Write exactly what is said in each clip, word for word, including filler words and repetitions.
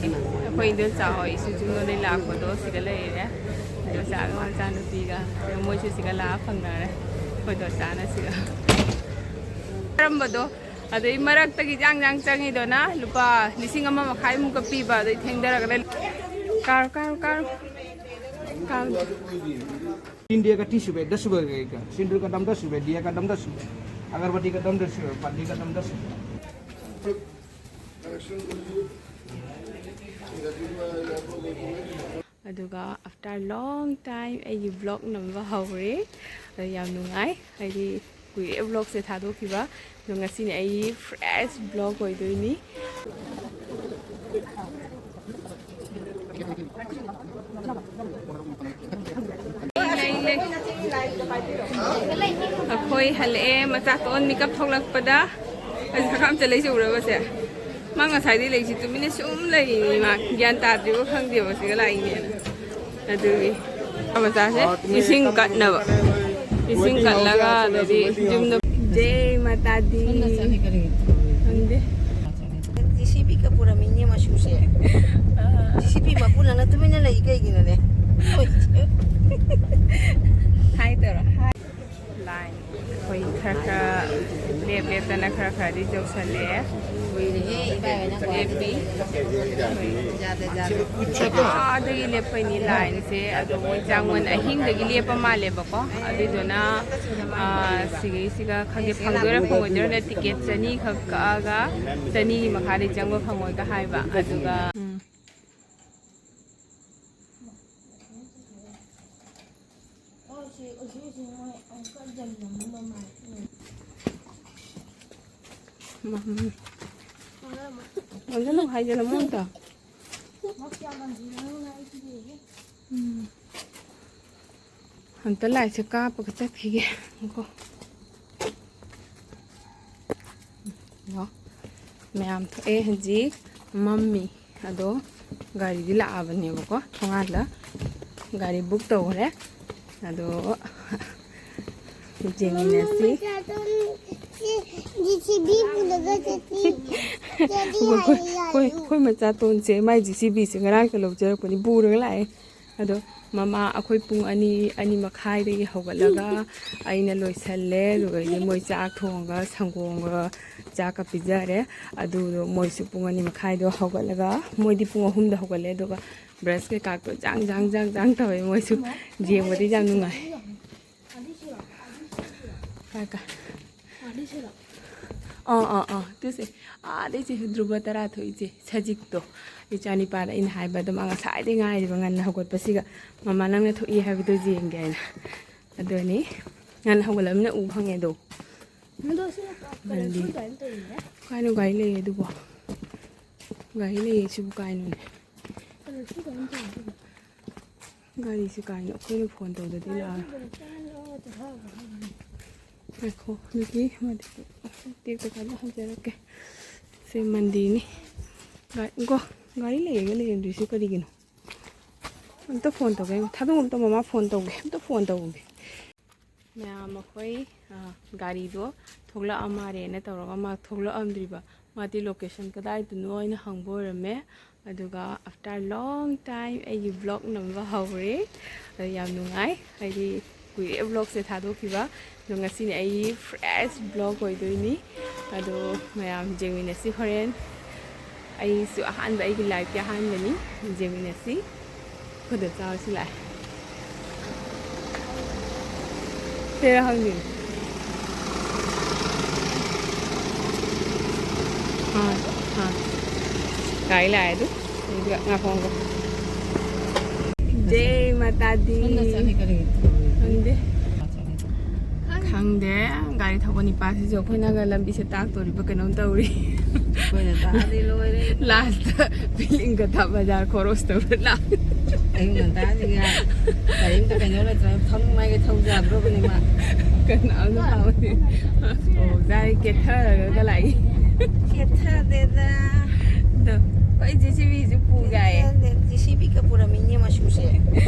ꯑꯩꯈꯣꯏ ꯏꯟꯗꯣꯟꯆꯥ ꯍꯣꯏ ꯏꯁꯨ ꯆꯨꯝꯅꯗꯩ ꯂꯥꯛꯄꯗꯣ ꯁꯤꯗ ꯂꯩꯔꯦ꯫ ꯏꯟꯗꯣꯟꯆꯥꯒ ꯃꯆꯥꯅꯨꯄꯤꯒ꯫ ꯑꯗꯨ ꯃꯣꯏꯁꯨ ꯁꯤꯒ ꯂꯥꯛꯑ ꯐꯪꯅꯔꯦ꯫ ꯑꯩꯈꯣꯏ ꯏꯟꯗꯣꯟꯆꯥꯅ ꯁꯤꯒ ꯀꯔꯝꯕꯗꯣ꯫ ꯑꯗꯩ ꯃꯔꯛꯇꯒꯤ ꯌꯥꯡ ꯌꯥꯡ ꯆꯪꯉꯤꯗꯣꯅ ꯂꯨꯄꯥ ꯂꯤꯁꯤꯡ ꯑꯃ ꯃꯈꯥꯏꯃꯨꯛꯀ ꯄꯤꯕ꯫ ꯑꯗꯩ ꯊꯦꯡꯗꯔꯒꯅ ꯀꯥꯔꯣ, ꯀꯥꯔꯣ, ꯀꯥꯔꯣ꯫ ꯀꯥꯔꯣ꯫ तीन दिया का तीस रुपए, दस रुपए का एक का, सिंदूर का दाम दस रुपए, दिया का दाम दस रुपए, अगरबत्ती का दाम दस रुपए, पन्नी का दाम दस रुपए। ꯑꯗꯨꯒ after long time ꯑꯩꯒꯤ vlog ꯅꯝꯕ ꯍꯧꯔꯦ꯫ ꯑꯗꯣ ꯌꯥꯝ ꯅꯨꯡꯉꯥꯏ, ꯍꯥꯏꯗꯤ ꯀꯨꯏꯔꯦ vlogꯁꯦ ꯊꯥꯗꯣꯛꯈꯤꯕ꯫ ꯑꯗꯣ ꯉꯁꯤꯅꯦ ꯑꯩꯒꯤ first vlog ꯑꯣꯏꯗꯣꯏꯅꯤ꯫ ꯂꯩ, ꯂꯩ꯫ ꯑꯩꯈꯣꯏ ꯍꯜꯂꯛꯑꯦ, ꯃꯆꯥ ꯇꯣꯟ ꯃꯤꯀꯞ ꯊꯣꯛꯂꯛꯄꯗ꯫ ꯑꯩ ꯁꯛ ꯌꯥꯝ ꯆꯠꯂꯛꯏꯁꯦ ꯎꯔꯕꯁꯦ? ꯃꯥ ꯉꯁꯥꯏꯗꯩ ꯂꯩꯁꯤ ꯇꯨꯃꯤꯟꯅ ꯁꯨꯝ ꯂꯩꯔꯤꯅꯤ꯫ ꯃꯥ ꯒ꯭ꯌꯥꯟ ꯇꯥꯗ꯭ꯔꯤꯕ ꯈꯪꯗꯦꯕ ꯁꯤꯒ ꯂꯥꯛꯏꯅꯦꯅ꯫ ꯑꯗꯨꯒꯤ ꯃꯆꯥꯁꯦ ꯏꯁꯤꯡ ꯀꯠꯅꯕ꯫ ꯏꯁꯤꯡ ꯀꯠꯂꯒ ꯑꯗꯩꯗꯤ ꯌꯨꯝꯗ ꯖꯦ ꯃꯥꯇꯥ ꯗꯤ꯫ ꯈꯪꯗꯦ꯫ ꯖꯦ ꯁꯤ ꯕꯤꯒ ꯄꯨꯔꯝꯃꯤꯅꯦ ꯃꯆꯨꯁꯦ꯫ ꯖꯦ ꯁꯤ ꯕꯤ ꯃꯄꯨ ꯅꯪꯅ ꯇꯨꯃꯤꯟꯅ ꯂꯩ ꯀꯩꯒꯤꯅꯣꯅꯦ? ꯍꯥꯏ ꯇꯧꯔꯣ, ꯍꯥꯏ꯫ ꯂꯥꯏꯟ ꯑꯩꯈꯣꯏ ꯈꯔ ꯈꯔ ꯂꯦꯞ ꯂꯦꯞꯇꯅ ꯈꯔ ꯈꯔꯗꯤ ꯌꯧꯁꯜꯂꯛꯑꯦ꯫ ꯀꯨꯏꯔꯦꯍꯦ, ꯏꯕꯥꯏ ꯍꯣꯏꯅ ꯂꯦꯞꯄꯤ꯫ ꯌꯥꯗꯦ, ꯌꯥꯗꯦ꯫ ꯑꯥꯗꯒꯤ ꯂꯦꯞꯄꯩꯅꯤ ꯂꯥꯏꯟꯁꯦ꯫ ꯑꯗꯣ ꯃꯣꯏ ꯆꯥꯡꯃꯟ ꯑꯍꯤꯡꯗꯒꯤ ꯂꯦꯞꯄ ꯃꯥꯜꯂꯦꯕꯀꯣ꯫ ꯑꯗꯨꯗꯨꯅ, ꯑꯥ, ꯁꯤꯒꯤꯁꯤꯒ ꯈꯪꯗꯦ, ꯐꯪꯗꯣꯏꯔꯥ ꯐꯪꯉꯣꯏꯗꯣꯏꯔꯥ, ꯇꯤꯀꯦꯠ ꯆꯅꯤ ꯈꯛ ꯀꯛꯑꯒ ꯆꯅꯤꯒꯤ ꯃꯈꯥꯗꯤ ꯆꯪꯕ ꯐꯪꯉꯣꯏꯒ ꯍꯥꯏꯕ꯫ ꯑꯗꯨꯒ ꯎꯝ꯫ ꯎꯝ꯫ ꯑꯣꯟꯁꯤꯜꯂꯨ, ꯍꯥꯏꯖꯤꯜꯂꯝꯃꯣ ꯑꯝꯇ꯫ ꯎꯝ꯫ ꯑꯝꯇ ꯂꯥꯏꯠꯁꯦ ꯀꯥꯞꯄꯒ ꯆꯠꯈꯤꯒꯦ꯫ ꯉꯥꯏꯈꯣ꯫ ꯂꯥꯛꯑꯣ꯫ ꯃꯌꯥꯝ ꯊꯣꯛꯑꯦ ꯍꯧꯖꯤꯛ꯫ ꯃꯝꯃꯤ꯫ ꯑꯗꯣ ꯒꯥꯔꯤꯗꯤ ꯂꯥꯛꯑꯕꯅꯦꯕꯀꯣ꯫ ꯊꯣꯡꯒꯥꯟꯗ ꯒꯥꯔꯤ ꯕꯨꯛ ꯇꯧꯈ꯭ꯔꯦ꯫ ꯑꯗꯣ ꯌꯦꯡꯃꯤꯟꯅꯁꯤ꯫ ꯖꯤ ꯁꯤ ꯕꯤ ꯄꯨꯔꯒ ꯆꯠꯁꯤ꯫ ꯆꯠꯂꯤ ꯑꯩꯈꯣꯏ ꯍꯥꯏꯌꯦ ꯑꯩꯈꯣꯏ ꯌꯥꯔꯦ꯫ ꯑꯩꯈꯣꯏ ꯃꯆꯥ ꯇꯣꯟꯁꯦ ꯃꯥꯏ ꯖꯤ ꯁꯤ ꯕꯤꯁꯦ ꯉꯔꯥꯡꯇ ꯂꯧꯖꯔꯛꯄꯅꯤ, ꯄꯨꯔꯒ ꯂꯥꯛꯑꯦ꯫ ꯑꯗꯣ ꯃꯃꯥ, ꯑꯩꯈꯣꯏ ꯄꯨꯡ ꯑꯅꯤ, ꯑꯅꯤ ꯃꯈꯥꯏꯗꯒꯤ ꯍꯧꯒꯠꯂꯒ ꯑꯩꯅ ꯂꯣꯏꯁꯜꯂꯦ꯫ ꯑꯗꯨꯒ ꯃꯣꯏ ꯆꯥꯛ ꯊꯣꯡꯉꯒ ꯁꯪꯒꯣꯝꯒ ꯆꯥꯛꯀ ꯄꯤꯖꯔꯦ꯫ ꯑꯗꯨꯗꯣ ꯃꯣꯏꯁꯨ ꯄꯨꯡ ꯑꯅꯤ ꯃꯈꯥꯏꯗꯣ ꯍꯧꯒꯠꯂꯒ, ꯃꯣꯏꯗꯤ ꯄꯨꯡ ꯑꯍꯨꯝꯗ ꯍꯧꯒꯠꯂꯦ꯫ ꯑꯗꯨꯒ ꯕ꯭ꯔꯁ ꯀꯩꯀꯥꯗꯣ ꯖꯥꯡ ꯖꯥꯡ ꯖꯥꯡ ꯖꯥꯡ ꯇꯧꯋꯦ꯫ ꯃꯣꯏꯁꯨ ꯌꯦꯡꯕꯗꯤ ꯌꯥꯝ ꯅꯨꯡꯉꯥꯏ꯫ ꯀꯥꯏ ꯀꯥꯏ? ꯑꯥ, ꯑꯥ, ꯑꯥ, ꯇꯨꯁꯦ꯫ ꯑꯥꯗꯩꯁꯦ ꯙ꯭ꯔꯨꯕ ꯇꯔꯥ ꯊꯣꯛꯏꯁꯦ, ꯁꯖꯤꯛꯇꯣ꯫ ꯏꯆꯥꯅꯤꯄꯥꯗ ꯑꯩꯅ ꯍꯥꯏꯕ, ꯑꯗꯨꯝ ꯉꯁꯥꯏꯗꯩ ꯉꯥꯏꯔꯤꯕ, ꯉꯟꯅ ꯍꯧꯒꯠꯄꯁꯤꯒ꯫ "ꯃꯃꯥ, ꯅꯪꯅ ꯊꯣꯛꯏ ꯍꯥꯏꯕꯗꯨ ꯌꯦꯡꯒꯦ" ꯍꯥꯏꯅ꯫ ꯑꯗꯨꯅꯤ꯫ ꯉꯟꯅ ꯍꯧꯒꯠꯂꯃꯤꯅ ꯎ ꯐꯪꯉꯦ ꯑꯗꯣ꯫ ꯑꯗꯣ ꯁꯤ ꯀꯂꯔꯐꯨꯜ ꯃꯟꯗꯤ꯫ ꯀꯥꯏꯅ ꯇꯧꯔꯤꯅꯦ꯫ ꯀꯥꯏꯅꯣ ꯒꯥꯔꯤ ꯂꯩꯌꯦ ꯑꯗꯨꯕꯣ? ꯒꯥꯔꯤ ꯂꯩꯌꯦ ꯁꯤꯕꯨ ꯀꯥꯏꯅꯣꯅꯦ? ꯀꯂꯔꯐꯨꯜ ꯀꯥꯏꯅ ꯇꯧꯔꯤꯅꯦ꯫ ꯒꯥꯔꯤꯁꯦ ꯀꯥꯏꯅꯣ? ꯑꯩꯈꯣꯏꯅ ꯐꯣꯟ ꯇꯧꯗꯗꯤ ꯂꯥꯛꯑꯔꯣꯏ꯫ ꯉꯥꯏꯈꯣ, ꯅꯨꯄꯤ ꯑꯃꯗꯤ ꯇꯦꯛꯇ ꯀꯥꯏꯅ ꯍꯪꯖꯔꯛꯀꯦ꯫ ꯁꯤ ꯃꯟꯗꯤꯔꯅꯤ꯫ ꯒꯥꯔꯤ, ꯒꯣ, ꯒꯥꯔꯤ ꯂꯩꯔꯒ ꯂꯩꯔꯝꯗ꯭ꯔꯤꯁꯦ ꯀꯔꯤꯒꯤꯅꯣ? ꯑꯝꯇ ꯐꯣꯟ ꯇꯧꯒꯦ꯫ ꯊꯥꯗꯣꯛ ꯑꯝꯇ ꯃꯃꯥ ꯐꯣꯟ ꯇꯧꯒꯦ꯫ ꯑꯝꯇ ꯐꯣꯟ ꯇꯧꯒꯦ꯫ ꯃꯌꯥꯝ ꯑꯩꯈꯣꯏ, ꯑ, ꯒꯥꯔꯤꯗꯣ ꯊꯣꯛꯂꯛꯑ ꯃꯥꯜꯂꯦꯅ ꯇꯧꯔꯒ ꯃꯥ ꯊꯣꯛꯂꯛꯑꯝꯗ꯭ꯔꯤꯕ꯫ ꯃꯥꯗꯤ location ꯀꯗꯥꯏꯗꯅꯣ ꯍꯥꯏꯅ ꯍꯪꯕ ꯑꯣꯏꯔꯝꯃꯦ꯫ ꯑꯗꯨꯒ after long time ꯑꯩꯒꯤ vlog ꯅꯝꯕ ꯍꯧꯔꯦ꯫ ꯑꯗꯣ ꯌꯥꯝ ꯅꯨꯡꯉꯥꯏ, ꯍꯥꯏꯗꯤ ꯀꯨꯏꯔꯦ vlogꯁꯦ ꯊꯥꯗꯣꯛꯈꯤꯕ꯫ ꯑꯗꯣ ꯉꯁꯤꯅꯦ ꯑꯩꯒꯤ first vlog ꯑꯣꯏꯗꯣꯏꯅꯤ꯫ ꯑꯗꯣ ꯃꯌꯥꯝ ꯌꯦꯡꯃꯤꯟꯅꯁꯤ ꯍꯣꯔꯦꯟ꯫ ꯑꯩꯁꯨ ꯑꯍꯥꯟꯕ, ꯑꯩꯒꯤ lifeꯀꯤ ꯑꯍꯥꯟꯕꯅꯤ꯫ ꯌꯦꯡꯃꯤꯟꯅꯁꯤ꯫ ꯈꯨꯗ ꯆꯥꯔꯁꯤ ꯂꯥꯛꯑꯦ꯫ ꯁꯤꯔ ꯍꯪꯉꯤꯅꯦ꯫ ꯑꯥ, ꯑꯥ꯫ ꯒꯥꯔꯤ ꯂꯥꯛꯑꯦ ꯑꯗꯨ꯫ ꯑꯗꯨꯒ ꯉꯥꯏꯈꯣ, ꯉꯥꯏꯈꯣ꯫ ꯖꯩ ꯃꯥꯇꯥ ꯗꯤ꯫ ꯈꯪꯗꯦ꯫ ꯈꯪꯗꯦ꯫ ꯒꯥꯔꯤ ꯊꯧꯕ ꯅꯤꯄꯥꯁꯤꯁꯨ ꯑꯩꯈꯣꯏꯅꯒ ꯂꯝꯕꯤꯁꯦ ꯇꯥꯛꯇꯣꯔꯤꯕ ꯀꯩꯅꯣꯝ ꯇꯧꯔꯤ꯫ ꯑꯩꯈꯣꯏꯅ ꯇꯥꯛꯑꯗꯤ ꯂꯣꯏꯔꯦ꯫ Lastꯇ ꯕꯤꯂꯤꯡꯒ ꯊꯥ ꯕꯖꯥꯔ ꯈꯣꯔꯣꯁ ꯇꯧꯔ ꯂꯥꯛ꯫ ꯑꯌꯨꯛ ꯉꯟꯇꯥꯁꯤꯒ ꯀꯔꯤꯝꯇ ꯀꯩꯅꯣ ꯂꯩꯇ꯭ꯔꯦ, ꯊꯧꯅꯤꯡꯉꯥꯏꯒ ꯊꯧ ꯌꯥꯗ꯭ꯔꯣꯕꯅꯦ ꯃꯥ꯫ ꯀꯅꯥꯝꯅ ꯐꯥꯎꯗꯦ꯫ ꯑꯣ, ꯒꯥꯔꯤ ꯀꯦꯊꯔꯒ ꯂꯥꯛꯏ꯫ ꯀꯦꯊꯗꯦꯗ꯫ ꯑꯗꯣ ꯑꯩꯈꯣꯏ ꯖꯦ ꯁꯤ ꯕꯤꯁꯨ ꯄꯨꯒꯥꯏ꯫ ꯀꯦꯊꯗꯦ꯫ ꯖꯦ ꯁꯤ ꯕꯤꯒ ꯄꯨꯔꯝꯃꯤꯅꯦ ꯃꯆꯨꯁꯦ꯫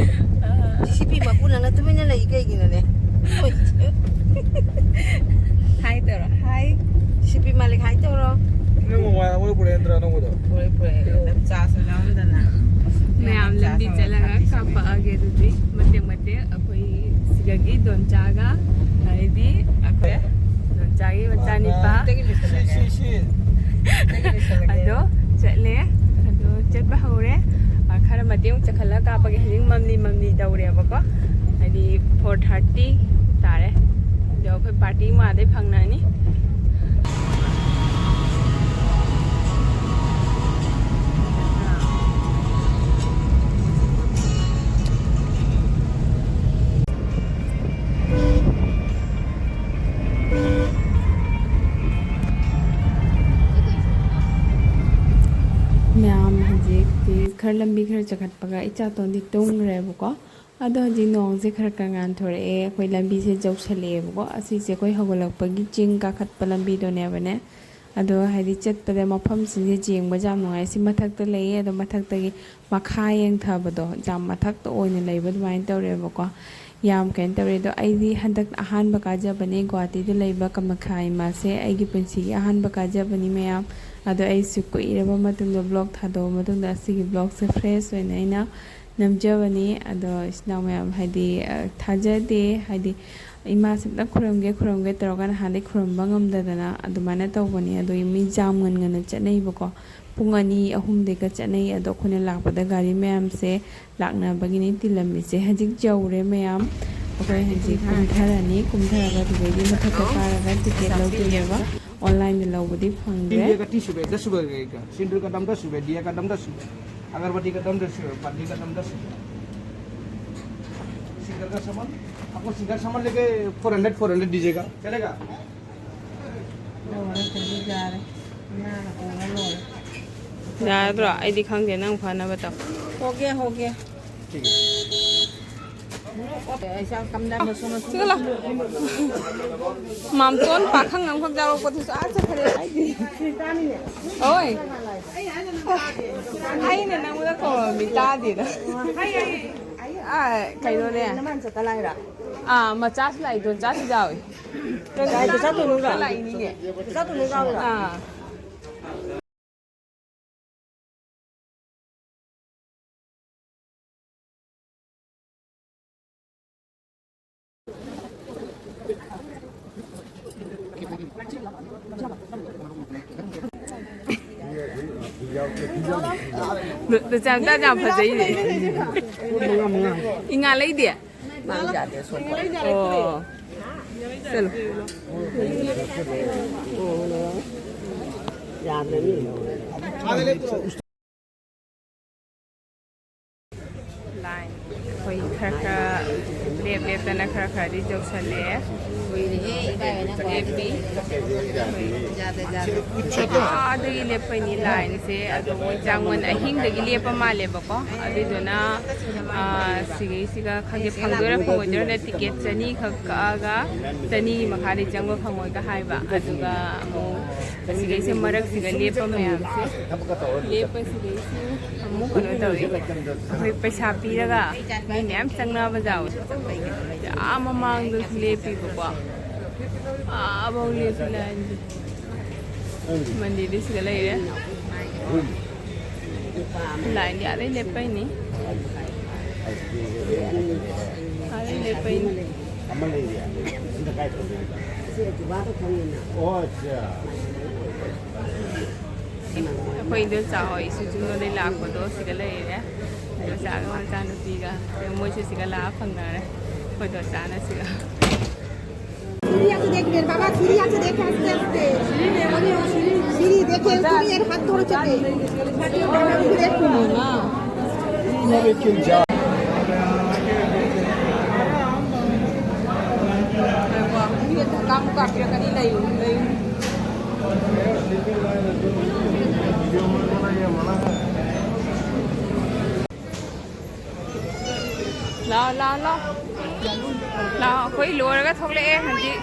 ꯑꯥ꯫ ꯖꯦ ꯁꯤ ꯕꯤ ꯃꯄꯨꯅ ꯅꯪ ꯇꯨꯃꯤꯟꯅ ꯂꯩ ꯀꯩꯒꯤꯅꯣꯅꯦ? ꯍꯥꯏ ꯇꯧꯔꯣ, ꯍꯥꯏ꯫ ꯁꯤ ꯄꯤ ꯃꯥꯂꯤꯛ ꯍꯥꯏ ꯇꯧꯔꯣ꯫ ꯅꯪ ꯃꯣꯕꯥꯏꯜ ꯑꯃ ꯄꯨꯔꯛꯑꯦ ꯅꯠꯇ꯭ꯔꯥ ꯑꯅꯧꯕꯗꯣ? ꯄꯨꯔꯛꯑꯦ, ꯄꯨꯔꯛꯑꯦ꯫ ꯆꯥꯁꯨ ꯌꯥꯎꯔꯝꯗꯅ꯫ ꯃꯌꯥꯝ ꯂꯝꯕꯤ ꯆꯠꯂꯒ ꯀꯥꯞꯄꯛꯑꯒꯦ ꯑꯗꯨꯗꯤ ꯃꯇꯦꯛ ꯃꯇꯦꯛ ꯑꯩꯈꯣꯏ ꯁꯤꯗꯒꯤ ꯗꯣꯟꯆꯥꯒ ꯍꯥꯏꯗꯤ ꯑꯩꯈꯣꯏ ꯗꯣꯟꯆꯥꯒꯤ ꯃꯆꯥꯅꯤꯄꯥ꯫ ꯁꯤ, ꯁꯤ, ꯁꯤ꯫ ꯑꯗꯣ ꯆꯠꯂꯦ꯫ ꯑꯗꯣ ꯆꯠꯄ ꯍꯧꯔꯦ꯫ ꯑ, ꯈꯔ ꯃꯇꯦꯛ ꯑꯃꯨꯛ ꯆꯠꯈꯠꯂꯒ ꯀꯥꯞꯄꯒꯦ꯫ ꯍꯧꯖꯤꯛ ꯃꯝꯂꯤ ꯃꯝꯂꯤ ꯇꯧꯔꯦꯕꯀꯣ꯫ ꯍꯥꯏꯗꯤ four thirty ꯇꯥꯔꯦ꯫ ꯑꯗꯣ ꯑꯩꯈꯣꯏ party ꯑꯃ ꯑꯗꯩ ꯐꯪꯅꯅꯤ꯫ ꯃꯌꯥꯝ ꯍꯧꯖꯤꯛꯇꯤ ꯈꯔ ꯂꯝꯕꯤ ꯈꯔ ꯆꯈꯠꯄꯒ ꯏꯆꯥꯇꯣꯟꯗꯤ ꯇꯨꯝꯈ꯭ꯔꯦꯕꯀꯣ꯫ ꯑꯗꯣ ꯍꯧꯖꯤꯛ ꯅꯣꯡꯁꯦ ꯈꯔ ꯈꯔ ꯉꯥꯟꯊꯣꯔꯛꯑꯦ꯫ ꯑꯩꯈꯣꯏ ꯂꯝꯕꯤꯁꯦ ꯌꯧꯁꯜꯂꯛꯑꯦꯕꯀꯣ꯫ ꯑꯁꯤꯁꯦ ꯑꯩꯈꯣꯏ ꯍꯧꯒꯠꯂꯛꯄꯒꯤ ꯆꯤꯡ ꯀꯥꯈꯠꯄ ꯂꯝꯕꯤꯗꯨꯅꯦꯕꯅꯦ꯫ ꯑꯗꯣ ꯍꯥꯏꯗꯤ ꯆꯠꯄꯗ ꯃꯐꯝꯁꯤꯡꯁꯦ ꯌꯦꯡꯕꯁꯦ ꯌꯥꯝ ꯅꯨꯡꯉꯥꯏ꯫ ꯁꯤ ꯃꯊꯛꯇ ꯂꯩꯌꯦ, ꯑꯗꯣ ꯃꯊꯛꯇꯒꯤ ꯃꯈꯥ ꯌꯦꯡꯊꯕꯗꯣ ꯌꯥꯝ ꯃꯊꯛꯇ ꯑꯣꯏꯅ ꯂꯩꯕ ꯑꯗꯨꯃꯥꯏꯅ ꯇꯧꯔꯦꯕꯀꯣ꯫ ꯌꯥꯝ ꯀꯩꯅꯣ ꯇꯧꯔꯦ꯫ ꯑꯗꯣ ꯑꯩꯗꯤ ꯍꯟꯗꯛ ꯑꯍꯥꯟꯕ ꯀꯥꯖꯕꯅꯦ ꯒꯨꯍꯥꯇꯤꯗ ꯂꯩꯕ ꯀꯃꯈꯥ ꯏꯃꯥꯁꯦ꯫ ꯑꯩꯒꯤ ꯄꯨꯟꯁꯤꯒꯤ ꯑꯍꯥꯟꯕ ꯀꯥꯖꯕꯅꯤ ꯃꯌꯥꯝ꯫ ꯑꯗꯣ ꯑꯩꯁꯨ ꯀꯨꯏꯔꯕ ꯃꯇꯨꯡꯗ vlog ꯊꯥꯗꯣꯛꯑ ꯃꯇꯨꯡꯗ ꯑꯁꯤꯒꯤ vlogꯁꯦ fresh ꯑꯣꯏꯅ ꯑꯩꯅ ꯅꯝꯖꯕꯅꯤ꯫ ꯑꯗꯣ ꯏꯆꯤꯟ ꯏꯅꯥꯎ ꯃꯌꯥꯝ ꯍꯥꯏꯗꯤ, ꯑ, ꯊꯥꯖꯗꯦ ꯍꯥꯏꯗꯤ ꯏꯃꯥꯁꯦ ꯑꯝꯇꯪ ꯈꯨꯔꯨꯝꯒꯦ, ꯈꯨꯔꯨꯝꯒꯦ ꯇꯧꯔꯒ ꯅꯍꯥꯟꯗꯩ ꯈꯨꯔꯨꯝꯕ ꯉꯝꯗꯗꯅ ꯑꯗꯨꯃꯥꯏꯅ ꯇꯧꯕꯅꯤ꯫ ꯑꯗꯨꯒꯤ ꯃꯤ ꯖꯥꯝ ꯉꯟ ꯉꯟꯅ ꯆꯠꯅꯩꯕꯀꯣ꯫ ꯄꯨꯡ ꯑꯅꯤ ꯑꯍꯨꯝꯗꯒ ꯆꯠꯅꯩ꯫ ꯑꯗꯣ ꯑꯩꯈꯣꯏꯅ ꯂꯥꯛꯄꯗ ꯒꯥꯔꯤ ꯃꯌꯥꯝꯁꯦ ꯂꯥꯛꯅꯕꯒꯤꯅꯤ ꯇꯤꯜꯂꯝꯃꯤꯁꯦ꯫ ꯍꯧꯖꯤꯛ ꯌꯧꯔꯦ ꯃꯌꯥꯝ꯫ ꯑꯩꯈꯣꯏ ꯍꯧꯖꯤꯛ ꯀꯨꯝꯊꯔꯅꯤ꯫ ꯀꯨꯝꯊꯔꯒ ꯑꯗꯨꯗꯩꯗꯤ ꯃꯊꯛꯇ ꯀꯥꯔꯒ ticket ꯂꯧꯗꯣꯏꯅꯦꯕ꯫ Onlineꯗ ꯂꯧꯕꯗꯤ ꯐꯪꯗ꯭ꯔꯦ꯫ तीन रुपये का तीस रुपये, दस रुपये का एक का। सिंदूर का दाम दस रुपये, दिया का दाम दस रुपये, अगरबत्ती का दाम दस रुपये, बत्ती का दाम दस रुपये। सिंगर का सामान, आपको सिंगर सामान लेके four hundred, four hundred दीजिएगा, चलेगा? ꯌꯥꯔꯗ꯭ꯔꯣ? ꯑꯩꯗꯤ ꯈꯪꯗꯦ, ꯅꯪ ꯐꯅꯕ ꯇꯧ꯫ ꯍꯣꯒꯦ, ꯍꯣꯒꯦ꯫ ठीक है। ꯑꯩꯁꯥ ꯀꯝꯗ ꯃꯁꯨ ꯃꯁꯨ ꯁꯤꯒ ꯂꯥꯎ꯫ ꯃꯥꯝꯇꯣꯟ ꯄꯥꯈꯪ ꯑꯃꯈꯛ ꯌꯥꯎꯔꯛꯄꯗꯨꯁꯨ ꯑꯥ ꯆꯠꯈ꯭ꯔꯦ꯫ ꯍꯣꯏ꯫ ꯑꯩꯅ ꯅꯪꯉꯣꯟꯗ ꯀꯧꯔꯝꯃꯤ ꯇꯥꯗꯦꯗ꯫ ꯑꯥ, ꯀꯩꯅꯣꯅꯦ꯫ ꯅꯃꯥꯟ ꯆꯠꯇ ꯂꯥꯏꯔ? ꯑꯥ, ꯃꯆꯥꯁꯨ ꯂꯥꯛꯏ, ꯏꯗꯣꯟꯆꯥꯁꯨ ꯌꯥꯎꯏ꯫ ꯄꯩꯁꯥ ꯇꯣꯟꯅꯨꯔꯥ? ꯂꯥꯛꯏꯅꯤꯅꯦ꯫ ꯄꯩꯁꯥ ꯇꯣꯟꯅꯨꯔꯥ? ꯑꯥ꯫ ꯅꯨ-, ꯅꯨꯆꯥ ꯃꯆꯥ ꯌꯥꯝ ꯐꯖꯩꯅꯦ꯫ ꯏꯉꯥ ꯂꯩꯗꯦ꯫ ꯑꯣ꯫ ꯆꯠꯂꯣ꯫ ꯂꯥꯏꯟ ꯑꯩꯈꯣꯏ ꯈꯔ ꯈꯔ ꯂꯦꯞ ꯂꯦꯞꯇꯅ ꯈꯔ ꯈꯔꯗꯤ ꯌꯧꯁꯜꯂꯛꯑꯦ꯫ ꯂꯦꯞꯄꯤ꯫ ꯑꯥꯗꯒꯤ ꯂꯦꯞꯄꯩꯅꯤ ꯂꯥꯏꯟꯁꯦ꯫ ꯑꯗꯣ ꯃꯣꯏ ꯆꯥꯡꯃꯟ ꯑꯍꯤꯡꯗꯒꯤ ꯂꯦꯞꯄ ꯃꯥꯜꯂꯦꯕꯀꯣ꯫ ꯑꯗꯨꯏꯗꯨꯅ, ꯑꯥ, ꯁꯤꯒꯩꯁꯤꯒ ꯈꯪꯗꯦ, ꯐꯪꯗꯣꯏꯔꯥ ꯐꯪꯉꯣꯏꯗꯣꯏꯔꯥ, ꯇꯤꯀꯦꯠ ꯆꯅꯤ ꯈꯛ ꯀꯛꯑꯒ ꯆꯅꯤꯒꯤ ꯃꯈꯥꯗꯤ ꯆꯪꯕ ꯐꯪꯉꯣꯏꯒ ꯍꯥꯏꯕ꯫ ꯑꯗꯨꯒ ꯑꯃꯨꯛ ꯁꯤꯒꯩꯁꯦ ꯃꯔꯛꯁꯤꯒ ꯂꯦꯞꯄ ꯃꯌꯥꯝꯁꯦ, ꯂꯦꯞꯄꯁꯤꯗꯩꯁꯤ ꯑꯃꯨꯛ ꯀꯩꯅꯣ ꯇꯧꯔꯤ꯫ ꯑꯩꯈꯣꯏ ꯄꯩꯁꯥ ꯄꯤꯔꯒ ꯃꯤ ꯃꯌꯥꯝ ꯆꯪꯅꯕ ꯖꯥꯠ꯫ ꯑꯥ ꯃꯃꯥꯡꯗꯁꯨ ꯂꯦꯞꯄꯤꯕꯀꯣ꯫ ꯑꯥꯐꯥꯎ ꯂꯦꯞꯄꯤ ꯂꯥꯏꯟꯁꯦ꯫ ꯃꯟꯗꯤꯔꯗꯤ ꯁꯤꯗ ꯂꯩꯔꯦ꯫ ꯂꯥꯏꯟꯗꯤ ꯑꯥꯗꯩ ꯂꯦꯞꯄꯩꯅꯤ꯫ ꯑꯥꯗꯩ ꯂꯦꯞꯄꯩꯅꯤ꯫ ꯑꯃ ꯂꯩꯔꯤ꯫ ꯁꯤꯅ ꯀꯥꯏ ꯐꯪꯗꯣꯏꯅꯣ? ꯑꯣ, ꯑꯠꯆꯥ꯫ ꯑꯩꯈꯣꯏ ꯏꯟꯗꯣꯟꯆꯥ ꯍꯣꯏ ꯏꯁꯨ ꯆꯨꯝꯅꯗꯩ ꯂꯥꯛꯄꯗꯣ ꯁꯤꯗ ꯂꯩꯔꯦ꯫ ꯏꯟꯗꯣꯟꯆꯥꯒ ꯃꯆꯥꯅꯨꯄꯤꯒ꯫ ꯃꯣꯏꯁꯨ ꯁꯤꯒ ꯂꯥꯛꯑ ꯐꯪꯅꯔꯦ꯫ ꯑꯩꯈꯣꯏ ꯏꯟꯗꯣꯟꯆꯥꯅ ꯁꯤꯒ꯫ সিঁড়ি আছে দেখবেন, বাবা, সিঁড়ি আছে, দেখে আস্তে আস্তে। সিঁড়ি দেখে তুমি এর হাত ধরে চেপে। দেখুন না। ꯂꯥꯛꯑꯣ, ꯂꯥꯛꯑꯣ, ꯂꯥꯛꯑꯣ꯫ ꯂꯥꯛꯑꯣ, ꯑꯩꯈꯣꯏ ꯂꯣꯏꯔꯒ ꯊꯣꯛꯂꯛꯑꯦ ꯍꯧꯖꯤꯛ꯫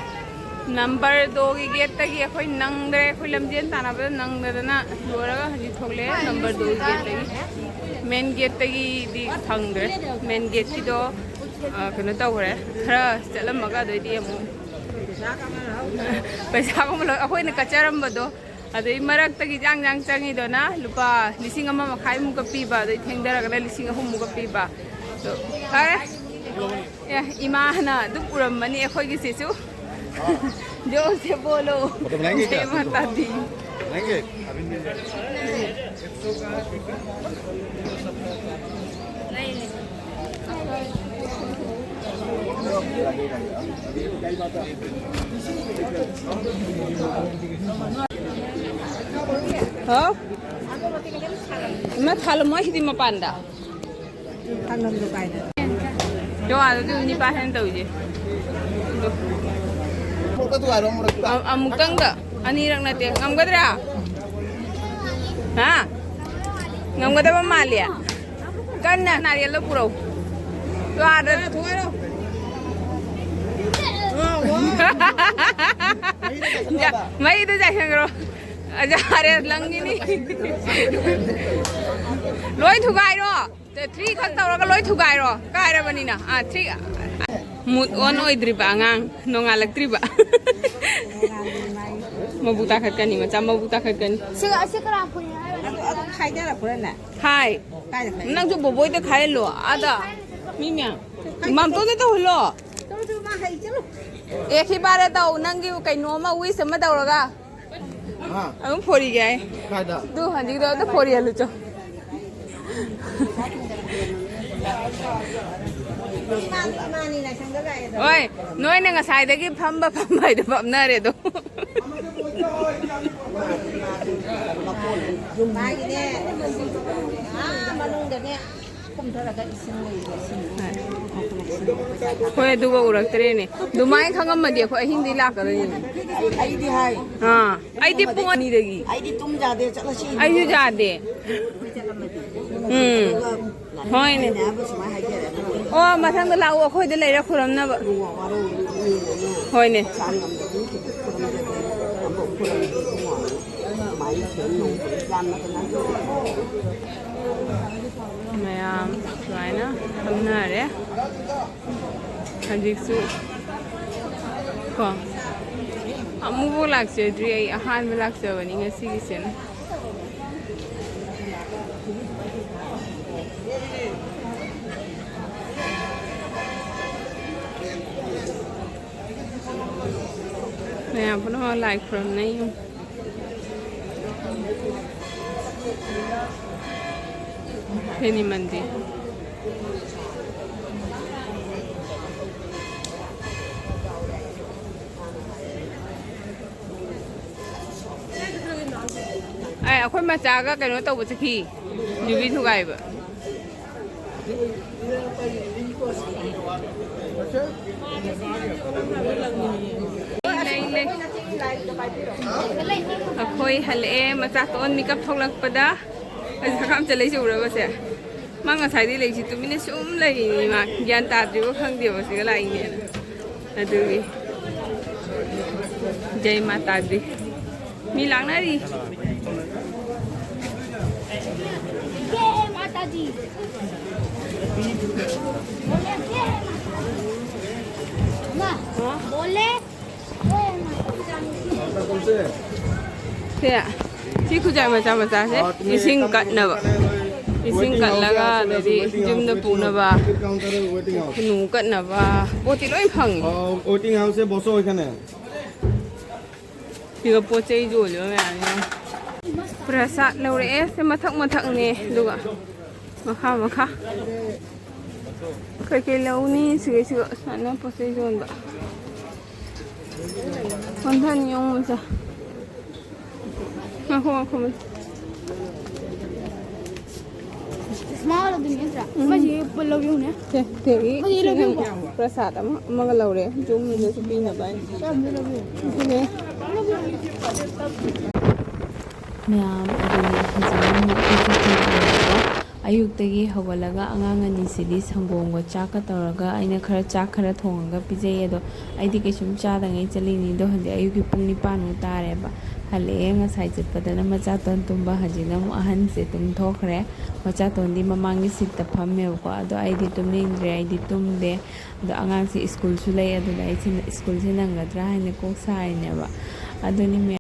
ꯅꯝꯕꯔ ꯗꯣꯒꯤ ꯒꯦꯠꯇꯒꯤ ꯑꯩꯈꯣꯏ ꯅꯪꯗ꯭ꯔꯦ, ꯑꯩꯈꯣꯏ ꯂꯝꯖꯦꯟ ꯇꯥꯟꯅꯕꯗ ꯅꯪꯗꯗꯅ ꯂꯣꯏꯔꯒ ꯍꯧꯖꯤꯛ ꯊꯣꯛꯂꯛꯑꯦ ꯅꯝꯕꯔ ꯗꯣꯒꯤ ꯒꯦꯠꯇꯒꯤ꯫ ꯃꯦꯟ ꯒꯦꯠꯇꯒꯤꯗꯤ ꯐꯪꯗ꯭ꯔꯦ꯫ ꯃꯦꯟ ꯒꯦꯠꯀꯤꯗꯣ ꯑ, ꯀꯩꯅꯣ ꯇꯧꯈ꯭ꯔꯦ, ꯈꯔ ꯆꯠꯂꯝꯃꯒ ꯑꯗꯩꯗꯤ ꯑꯃꯨꯛ ꯄꯩꯁꯥꯒꯨꯝꯕ ꯂꯧ-, ꯑꯩꯈꯣꯏꯅ ꯀꯠꯆꯔꯝꯕꯗꯣ, ꯑꯗꯩ ꯃꯔꯛꯇꯒꯤ ꯌꯥꯡ ꯌꯥꯡ ꯆꯪꯉꯤꯗꯨꯅ ꯂꯨꯄꯥ ꯂꯤꯁꯤꯡ ꯑꯃ ꯃꯈꯥꯏꯃꯨꯛꯀ ꯄꯤꯕ, ꯑꯗꯩ ꯊꯦꯡꯊꯔꯒꯅ ꯂꯤꯁꯤꯡ ꯑꯍꯨꯝꯃꯨꯛꯀ ꯄꯤꯕ꯫ ꯑꯗꯣ ꯐꯔꯦ, ꯑꯦ, ꯏꯃꯥꯅ ꯑꯗꯨꯝ ꯎꯔꯝꯃꯅꯤ ꯑꯩꯈꯣꯏꯒꯤ ꯁꯤꯁꯨ꯫ ꯖꯣꯔ ꯁꯦ ꯕꯣꯂꯣ꯫ ꯖꯩ ꯃꯥꯇꯥ ꯗꯤ꯫ ꯍꯥꯎ? ꯏꯃꯥ, ꯊꯥꯜꯂꯝꯃꯣ ꯁꯤꯗꯤ ꯃꯄꯥꯟꯗ꯫ ꯊꯥꯡꯒꯜꯗꯣ ꯀꯥꯏꯗ? ꯌꯣ, ꯑꯗꯨꯗꯤ ꯅꯤꯄꯥ ꯍꯦꯟꯅ ꯇꯧꯔꯤꯁꯦ꯫ ꯑꯃꯨꯛꯀ ꯊꯨꯒꯥꯏꯔꯣ, ꯑꯃꯨꯔꯛꯇ꯫ ꯑ-, ꯑꯃꯨꯛꯇꯪꯗ, ꯑꯅꯤꯔꯛ ꯅꯠꯇꯦ꯫ ꯉꯝꯒꯗ꯭ꯔꯥ? ꯍꯥ? ꯉꯝꯒꯗꯕ ꯃꯥꯜꯂꯤ? ꯀꯟꯅ ꯅꯥꯔꯦꯜꯗꯣ ꯄꯨꯔꯛꯎ꯫ ꯇꯣ, ꯑꯥꯗ꯫ ꯊꯨꯒꯥꯏꯔꯣ꯫ ꯃꯩꯗ ꯆꯥꯏꯁꯟꯈ꯭ꯔꯣ꯫ ꯑꯖꯥꯔꯦ ꯂꯪꯒꯤꯅꯤ꯫ ꯂꯣꯏ ꯊꯨꯒꯥꯏꯔꯣ꯫ ꯊ꯭ꯔꯤ ꯈꯛ ꯇꯧꯔꯒ ꯂꯣꯏ ꯊꯨꯒꯥꯏꯔꯣ꯫ ꯀꯥꯏꯔꯕꯅꯤꯅ꯫ ꯑꯥ, ꯊ꯭ꯔꯤ꯫ ꯃꯨꯠ ꯑꯣꯟ ꯑꯣꯏꯗ꯭ꯔꯤꯕ ꯑꯉꯥꯡ, ꯅꯣꯡꯉꯥꯜꯂꯛꯇ꯭ꯔꯤꯕ꯫ ꯃꯕꯨ ꯇꯥꯈꯠꯀꯅꯤ, ꯃꯆꯥ ꯃꯕꯨ ꯇꯥꯈꯠꯀꯅꯤ꯫ ꯁꯤ, ꯑꯁꯤ ꯀꯅꯥ ꯐꯨꯏ ꯍꯥꯏꯔꯣ? ꯑꯗꯨ, ꯑꯗꯨꯝ ꯈꯥꯏꯅꯔꯛꯄ꯭ꯔꯅꯦ? ꯍꯥꯏ꯫ ꯀꯥꯏꯗ ꯈꯥꯏꯅꯩ? ꯅꯪꯁꯨ ꯕꯣꯕꯣꯏꯗ ꯈꯥꯏꯍꯜꯂꯣ꯫ ꯑꯥꯗ꯫ ꯃꯤ ꯃꯌꯥꯝ꯫ ꯃꯥꯝꯇꯣꯟꯗ ꯇꯧꯍꯜꯂꯣ꯫ ꯆꯠꯂꯨ, ꯆꯠꯂꯨ, ꯃꯥ ꯍꯩ, ꯆꯠꯂꯨ꯫ ꯑꯦ, ꯁꯤ ꯄꯥꯔꯦ ꯇꯧ, ꯅꯪꯒꯤ ꯀꯩꯅꯣ ꯑꯃ, ꯋꯤꯁ ꯑꯃ ꯇꯧꯔꯒ꯫ ꯍꯥ? ꯑꯗꯨꯝ ꯐꯣꯔꯤꯒꯦ ꯍꯥꯏ꯫ ꯀꯥꯏꯗ? ꯑꯗꯨ ꯍꯧꯖꯤꯛꯗꯣ ꯑꯝꯇ ꯐꯣꯔꯤꯍꯜꯂꯨ ꯆꯣ꯫ ꯍꯣꯏ, ꯅꯣꯏꯅ ꯉꯁꯥꯏꯗꯒꯤ ꯐꯝꯕ ꯐꯝꯕ ꯍꯥꯏꯗꯣ ꯐꯝꯅꯔꯦꯗꯣ꯫ ꯃꯥꯒꯤꯅꯦ, ꯑꯥ, ꯃꯅꯨꯡꯗꯅꯦ꯫ ꯀꯨꯝꯊꯔꯒ ꯏꯁꯤꯡ ꯂꯩꯕ, ꯏꯁꯤꯡ꯫ ꯍꯣꯏ, ꯑꯗꯨꯒ ꯎꯔꯛꯇ꯭ꯔꯦꯅꯦ꯫ ꯑꯗꯨꯃꯥꯏꯅ ꯈꯪꯉꯝꯃꯗꯤ ꯑꯩꯈꯣꯏ ꯑꯍꯤꯡꯗꯤ ꯂꯥꯛꯀꯗꯣꯏꯅꯤꯅꯦ꯫ ꯑꯩꯗꯤ ꯍꯥꯏ꯫ ꯑꯥ, ꯑꯩꯗꯤ ꯄꯨꯡ ꯑꯅꯤꯗꯒꯤ꯫ ꯑꯩꯗꯤ ꯇꯨꯝ ꯌꯥꯗꯦ, ꯆꯠꯂꯁꯤ꯫ ꯑꯩꯁꯨ ꯌꯥꯗꯦ꯫ ꯎꯝ꯫ ꯑꯗꯨꯒ ꯍꯣꯏꯅꯦ꯫ ꯑꯩꯅ ꯍꯥꯏꯕ ꯁꯨꯃꯥꯏꯅ ꯍꯥꯏꯖꯔꯦ, ꯑꯗꯨꯒ ꯑꯣ, ꯃꯊꯪꯗ ꯂꯥꯛꯎ, ꯑꯩꯈꯣꯏꯗ ꯂꯩꯔ ꯈꯨꯔꯝꯅꯕ꯫ ꯏꯕꯨꯡꯉꯣ ꯋꯥꯔꯧ-, ꯏꯕꯨꯡꯉꯣꯅꯦ꯫ ꯍꯣꯏꯅꯦ꯫ ꯆꯥꯡ ꯉꯝꯗꯕꯅꯤ, ꯈꯤꯇꯪ ꯈꯨꯔꯝꯖꯒꯦ꯫ ꯑꯃꯨꯛ ꯈꯨꯔꯝꯒꯦ, ꯏꯕꯨꯡꯉꯣ꯫ ꯑꯗꯨꯃꯥꯏꯅ ꯃꯌꯥꯝ ꯁꯨꯃꯥꯏꯅ ꯐꯝꯅꯔꯦ꯫ ꯍꯧꯖꯤꯛꯁꯨ ꯀꯣ ꯑꯃꯨꯛꯐꯥꯎ ꯂꯥꯛꯆꯗ꯭ꯔꯤ꯫ ꯑꯩ ꯑꯍꯥꯟꯕ ꯂꯥꯛꯆꯕꯅꯤ ꯉꯁꯤꯒꯤꯁꯤꯅ꯫ ꯃꯌꯥꯝ ꯄꯨꯝꯅꯃꯛ ꯂꯥꯏ ꯈꯨꯔꯨꯝꯅꯩ꯫ ꯐꯦꯅꯤ ꯃꯟꯗꯤꯔ꯫ ꯑꯦ, ꯑꯩꯈꯣꯏ ꯃꯆꯥꯒ ꯀꯩꯅꯣ ꯇꯧꯕ ꯆꯠꯈꯤ, ꯌꯨꯕꯤ ꯊꯨꯒꯥꯏꯕ꯫ ꯂꯩ, ꯂꯩ꯫ ꯑꯩꯈꯣꯏ ꯍꯜꯂꯛꯑꯦ, ꯃꯆꯥ ꯇꯣꯟ ꯃꯤꯀꯞ ꯊꯣꯛꯂꯛꯄꯗ꯫ ꯑꯩ ꯍꯀꯥꯝ ꯆꯜꯂꯛꯏꯁꯦ ꯎꯔꯕꯁꯦ? ꯃꯥ ꯉꯁꯥꯏꯗꯤ ꯂꯩꯁꯤ ꯇꯨꯃꯤꯟꯅ ꯁꯨꯝ ꯂꯩꯔꯤꯅꯤ, ꯃꯥ ꯒ꯭ꯌꯥꯟ ꯇꯥꯗ꯭ꯔꯤꯕ ꯈꯪꯗꯦꯕ ꯁꯤꯒ ꯂꯥꯛꯏꯅꯦꯅ꯫ ꯑꯗꯨꯒꯤ ꯖꯩ ꯃꯥꯇꯥ ꯗꯤ꯫ ꯃꯤ ꯂꯥꯛꯅꯔꯤ꯫ जय माता दी। बोले जय माता दी। ना, बोले जय माता दी। ꯁꯦ, ꯁꯤ ꯈꯨꯖꯥꯏ ꯃꯆꯥ ꯃꯆꯥꯁꯦ ꯏꯁꯤꯡ ꯀꯠꯅꯕ꯫ ꯏꯁꯤꯡ ꯀꯠꯂꯒ ꯑꯗꯩꯗꯤ ꯌꯨꯝꯗ ꯄꯨꯅꯕ, ꯈꯨꯅꯨ ꯀꯠꯅꯕ ꯄꯣꯠꯇꯤ ꯂꯣꯏ ꯐꯪꯉꯤ꯫ ꯋꯦꯇꯤꯡ ꯍꯥꯎꯁꯁꯦ ꯕꯣꯁꯣ ꯑꯣꯏꯈꯅꯦ꯫ ꯁꯤꯒ ꯄꯣꯠ ꯆꯩ ꯌꯣꯜꯂꯤꯕ ꯃꯌꯥꯝꯁꯦ꯫ ꯄ꯭ꯔꯁꯥꯗ ꯂꯧꯔꯛꯑꯦ꯫ ꯁꯤ ꯃꯊꯛ ꯃꯊꯛꯅꯦ, ꯑꯗꯨꯒ ꯃꯈꯥ ꯃꯈꯥ꯫ ꯀꯩꯀꯩ ꯂꯧꯅꯤ? ꯁꯤꯒꯩꯁꯤꯒ ꯁꯨꯃꯥꯏꯅ ꯄꯣꯠ ꯆꯩ ꯌꯣꯟꯕ꯫ ꯑꯣꯟꯊꯅꯤ ꯌꯦꯡꯉꯨ ꯃꯆꯥ꯫ ꯉꯥꯏꯈꯣ, ꯉꯥꯏꯈꯣ, ꯃꯆꯥ꯫ ꯏꯁꯃꯥꯜ ꯑꯗꯨꯅꯤ ꯅꯠꯇ꯭ꯔꯥ? ꯎꯝ꯫ ꯃꯁꯤ ꯄꯨꯂꯞ ꯌꯦꯡꯉꯨꯅꯦ꯫ ꯁꯦ, ꯁꯤꯗꯒꯤ ꯃꯁꯤ ꯂꯧꯕꯤꯌꯨꯀꯣ꯫ ꯄ꯭ꯔꯁꯥꯗ ꯑꯃ, ꯑꯃꯒ ꯂꯧꯔꯦ꯫ ꯌꯨꯝꯗꯁꯨ ꯄꯤꯅꯕ ꯍꯥꯏꯅ꯫ ꯀꯌꯥꯝꯗꯤ ꯂꯧꯕꯤꯌꯨ? ꯑꯗꯨꯅꯦ꯫ ꯃꯌꯥꯝ ꯑꯗꯨꯅꯦ ꯍꯧꯖꯤꯛ ꯑꯃꯨꯛ ꯑꯩꯈꯣꯏ ꯆꯠꯈꯤꯕꯅꯦꯕꯀꯣ꯫ ꯑꯌꯨꯛꯇꯒꯤ ꯍꯧꯒꯠꯂꯒ ꯑꯉꯥꯡ ꯑꯅꯤꯁꯤꯗꯤ ꯁꯪꯒꯣꯝꯒ ꯆꯥꯛꯀ ꯇꯧꯔꯒ ꯑꯩꯅ ꯈꯔ, ꯆꯥꯛ ꯈꯔ ꯊꯣꯡꯉꯒ ꯄꯤꯖꯩ꯫ ꯑꯗꯣ ꯑꯩꯗꯤ ꯀꯩꯁꯨꯝ ꯆꯥꯗꯉꯩ ꯆꯠꯂꯤꯅꯤꯗꯣ꯫ ꯍꯧꯖꯤꯛ ꯑꯌꯨꯛꯀꯤ ꯄꯨꯡ ꯅꯤꯄꯥꯟꯃꯨꯛ ꯇꯥꯔꯦꯕ꯫ ꯍꯜꯂꯛꯑꯦ꯫ ꯉꯁꯥꯏ ꯆꯠꯄꯗꯅ ꯃꯆꯥꯇꯣꯟ ꯇꯨꯝꯕ, ꯍꯧꯖꯤꯛꯅ ꯑꯃꯨꯛ ꯑꯍꯟꯁꯦ ꯇꯨꯝꯊꯣꯛꯈ꯭ꯔꯦ꯫ ꯃꯆꯥꯇꯣꯟꯗꯤ ꯃꯃꯥꯡꯒꯤ ꯁꯤꯠꯇ ꯐꯝꯃꯦꯕꯀꯣ꯫ ꯑꯗꯣ ꯑꯩꯗꯤ ꯇꯨꯝꯅꯤꯡꯗ꯭ꯔꯦ, ꯑꯩꯗꯤ ꯇꯨꯝꯗꯦ꯫ ꯑꯗꯣ ꯑꯉꯥꯡꯁꯦ ꯁ꯭ꯀꯨꯜꯁꯨ ꯂꯩ, ꯑꯗꯨꯅ ꯑꯩꯁꯦ ꯁ꯭ꯀꯨꯜꯁꯦ ꯅꯪꯒꯗ꯭ꯔꯥ ꯍꯥꯏꯅ ꯀꯣꯛ ꯁꯥꯔꯤꯅꯦꯕ꯫ ꯑꯗꯨꯅꯤ